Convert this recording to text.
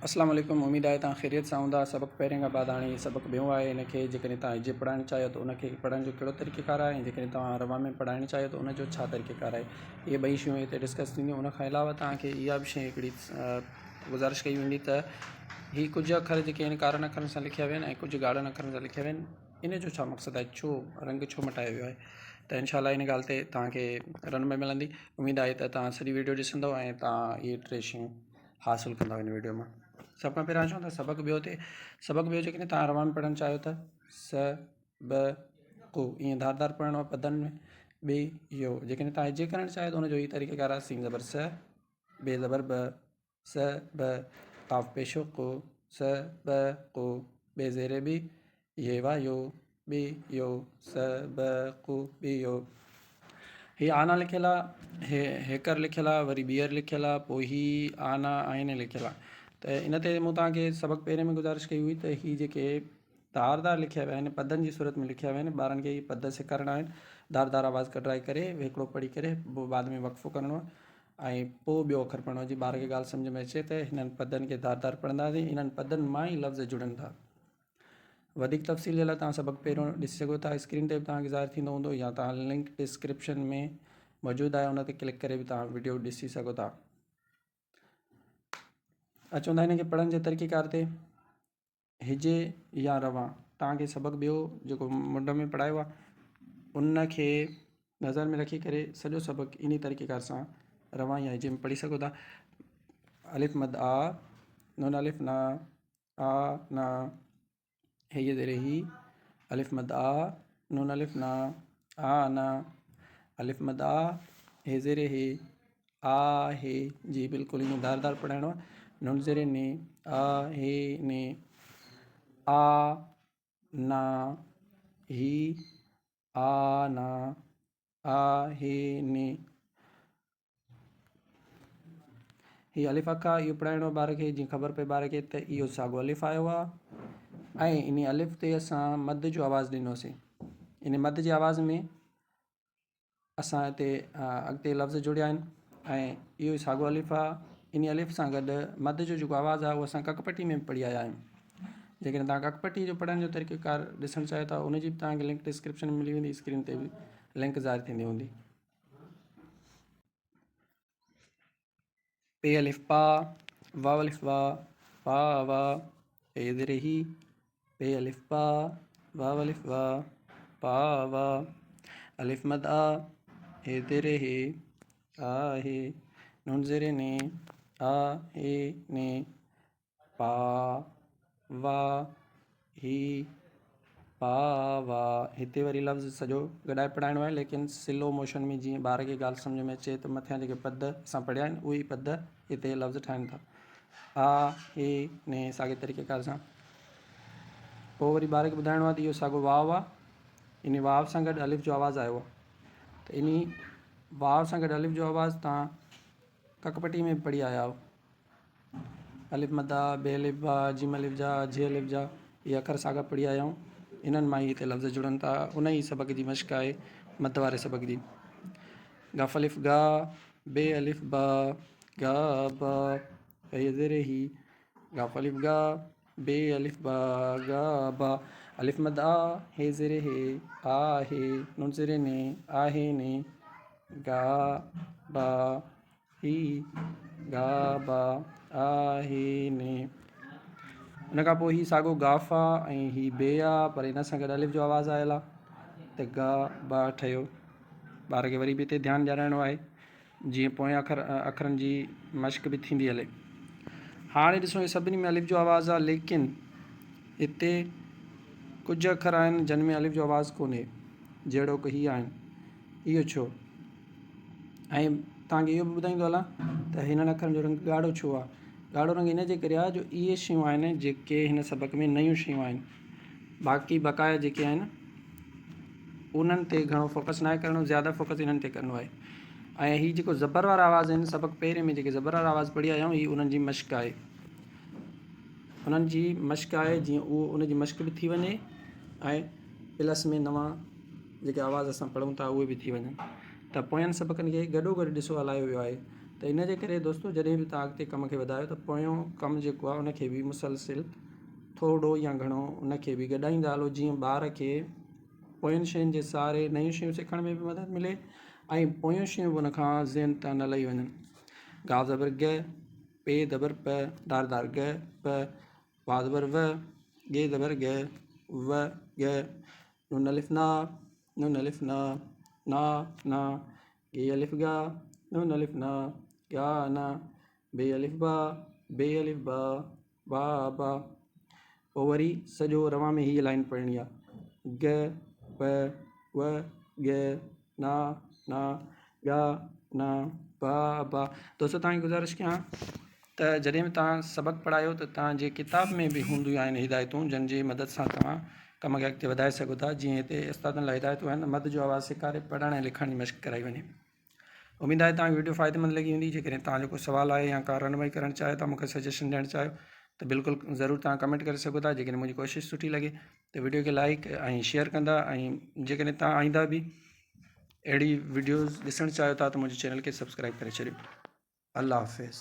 اسلام عليڪم اميد آهي توهان خيريت سان هوندا سبق پهرين کان بعد هاڻي هي سبق ٻيون آهي ان کي جيڪڏهن توهان هجي پڙهائڻ چاهيو ته ان کي پڙهڻ جو ڪهڙو طريقه ڪار آهي ۽ جيڪڏهن توهان روان ۾ پڙهائڻ چاهيو ته ان جو ڇا طريقه ڪار آهي اهي ٻئي شيون هتي ڊسڪس ٿينديون ان کان علاوه توهان کي اها به شيء هڪڙي گذارش ڪئي ويندي ته هي ڪجهه اکر جيڪي آهن ڪارن اکرن سان لکيا ويا آهن ۽ ڪجهه ڳاڙهن اکرن سان لکيا ويا آهن ان جو ڇا مقصد آهي ڇو رنگ ڇو مٽايو ويو آهي ته انشاء الله ان ڳالهه تي توهان کي رهنمائي ملندي اميد آهي ته توهان سڄي ويڊيو ڏسندو ۽ توهان اهي ٽي شيون حاصل ڪندا ان ويڊيو مان سڀ کان پهريان اچون ٿا سبق ٻيو تي سبق ٻيو جيڪڏهن توهان روان پڙهڻ چاهيو ته س ب ڪو ائين ڌار ڌار پڙهڻو آهي پدن ۾ ٻي يو جيڪڏهن توهان هجي ڪرڻ چاهيو ته ان جو هي طريقه ڪار آهي سين زبر س بي زبر ب س ب قاف پيشو ڪو س ب ڪو بي زير بي ي وا يو، ٻي يو، س ب ق ٻي يو. هي آنا لکيل آ، هي هيڪر لکيل آ، وري ٻيهر لکيل آ، پوء هي آنا آهن لکيل آ. ته ان تي مون توهان کي سبق پهرين ۾ گذارش ڪئي هئي ته هي جيڪي ڌار ڌار لکيا ويا آهن پدن جي صورت ۾ لکيا ويا آهن ٻارن کي هي پد سيکارڻا آهن ڌار ڌار آواز ڪڍرائي ڪري هڪڙو پڙهي ڪري پوء بعد ۾ وقفو ڪرڻو آهي ۽ پوء ٻيو اکر پڙهڻو آهي جي ٻار کي ڳالهه سمجهه ۾ اچي ته هنن پدن کي ڌار ڌار پڙهنداسين انهن پدن مان ئي لفظ جڙن ٿا. وڌيڪ تفصيل جي لاء توهان سبق پهريون ڏسي سگهو ٿا اسڪرين تي به توهان کي ظاهر ٿيندو هوندو يا توهان لنڪ ڊسڪرپشن ۾ موجود آهي ان تي ڪلڪ ڪري به توهان وڊيو ڏسي سگهو ٿا اچون ٿا هن کي پڙهڻ جي طريقي ڪار تي هجي يا روان توهان کي سبق ٻيو جيڪو منڍ ۾ پڙهايو آهي ان کي نظر ۾ رکي ڪري سڄو سبق انهي طريقي ڪار سان روان يا هجي ۾ پڙهي سگهو ٿا الف مد آ نون الف نا آ نا هي زير هي الف مد آ نون الف نا آ نا الف مد آ هي زير هي آ هي جي بلڪل ائين ڌار ڌار پڙهائڻو آهي نون زير ني آ هي ني آ نا هي آ نا آ هي ني هي الف اک آ اهو پڙهائڻو ٻار کي جيئن خبر پئي ٻار کي ته اهو ساڳو الف آيو آ ۽ ان الف تي اسان مد جو آواز ڏنوسين ان مد جي آواز ۾ اسان هتي اڳتي لفظ جڙيا آهن ۽ اهو ئي ساڳو الف آ ان الف سان گڏ مد جو جيڪو آواز آ اهو اسان ڪڪ پٽي ۾ به پڙهي آيا آهيون جيڪڏهن توهان ڪڪ پٽي جو پڙهڻ جو طريقو ڪار ڏسڻ چاهيو ٿا ان جي به توهان کي لنڪ ڊسڪرپشن ۾ ملي ويندي اسڪرين تي به لنڪ ظاهر ٿيندي هوندي پ الف پا، واو الف وا، پا وا، هي زير هي، پ الف پا، واو الف وا، پا وا، الف مد آ، هي زير هي، آ هي، نون زير ني، آ هي ني، پا وا هي پا وا هتي وري لفظ سڄو گڏائي پڙهائڻو آهي ليڪن سلو موشن ۾ جيئن ٻار کي ڳالهه سمجهه ۾ اچي ته مٿيان جيڪي پد اسان پڙهيا آهن اهي ئي پد هتي لفظ ٺاهن ٿا آ هي ني ساڳي طريقي ڪار سان پوء وري ٻار کي ٻڌائڻو آهي ته اهو ساڳو واو آهي ان واو سان گڏ الف جو آواز آيو آهي ته ان واو سان گڏ الف جو آواز تان ڪڪ پٽي ۾ پڙهي آيا آهيو الف مد آ، ب الف با، ج الف جا، جھ الف جا اهي اکر ساڳا پڙهي آيا آهيون. انهن مان ئي هتي لفظ جڙن ٿا. ان ئي سبق جي مشق آهي مد واري سبق جي. گاف الف گا، ب الف با، گا با، هي زير هي، گاف الف گا، ب الف با، گا با، الف مد آ، هي زير هي، آ هي، نون زير ني، آ هي ني، گا با، هي گا با آ هي ني ان کان پوء هي ساڳو گاف آ ۽ هي بي آ پر ان سان گڏ الف جو آواز آيل آ ته گا با ٺهيو ٻار کي وري به هتي ڌيان ڏيارائڻو آهي جيئن پوئين اکر اکرن جي مشق به ٿيندي هلي هاڻي ڏسو هي سڀني ۾ الف جو آواز آ ليڪن هتي ڪجهه اکر آهن جن ۾ الف جو آواز ڪونهي جهڙوڪ هي آهن اهو ڇو ۽ توهان کي اهو به ٻڌائيندو هلان ته هنن اکرن جو رنگ ڳاڙهو ڇو آهي؟ ڳاڙهو رنگ ان جي ڪري آهي جو اهي شيون آهن جيڪي هن سبق ۾ نيون شيون آهن باقي بقايا جيڪي آهن انهن تي گهڻو فوڪس ناهي ڪرڻو زياده فوڪس انهن تي ڪرڻو آهي ۽ هي جيڪو زبر وارا آواز آهن سبق پهرين ۾ جيڪي زبر وارا آواز پڙهي آيا آهيون هي انهن جي مشق آهي انهن جي مشق آهي جيئن اهو ان جي مشق به ٿي وڃي ۽ پلس ۾ نوان جيڪي آواز اسان پڙهون ٿا اهي به ٿي وڃن ته پوين سبقن کي گڏو گڏ ڏسو هلايو ويو آهي. ته ان جي ڪري دوستو جڏهن به توهان اڳتي ڪم کي وڌايو ته پويون ڪم جيڪو آهي ان کي به مسلسل ٿورو يا گهڻو ان کي به گڏائيندا هلو جيئن ٻار کي پوين شين جي سهاري نيون شيون سکڻ ۾ به مدد ملي ۽ پويون شيون به ان کان ذهن تان نه لهي وڃن. گاف زبر گ، پي زبر پ، دار دار گ، پ، وا زبر و، گي زبر گ، و، گ، نون الف نا، نون الف نا، نا، نا، گي الف گا، نون الف نا، گا، نا، بي الف با، بي الف با، با، با. پوء وري سڄو روان ۾ هيء لائين پڙهڻي آهي. گ، پ، و، ڳ، نا، نا، ڳا، نا، با، با. دوستو توهان کي گذارش ڪيان ته جڏهن به توهان سبق پڙهايو ته توهان جي ڪتاب ۾ به هونديون آهن هدايتون جن جي مدد سان توهان ڪم کي اڳتي وڌائي سگهو ٿا جيئن هتي استادن لاء هدايتون آهن ته مد جو آواز سيکاري پڙهڻ ۽ لکڻ جي مشق ڪرائي وڃي. اميد آهي توهان کي وڊيو فائديمند لڳي هوندي جيڪڏهن توهان جو ڪو سوال آهي يا ڪا رهنمائي ڪرڻ چاهيو ٿا مونکي سجيشن ڏيڻ چاهيو ته بلڪل ضرور توهان ڪمينٽ ڪري سگهو ٿا جيڪڏهن منهنجي ڪوشش سٺي لڳي ته وڊيو کي لائڪ ۽ شيئر ڪندا ۽ جيڪڏهن توهان آئنده به اهڙي وڊيوز ڏسڻ چاهيو ٿا ته منهنجي چينل کي سبسڪرائب ڪري ڇڏيو الله حافظ.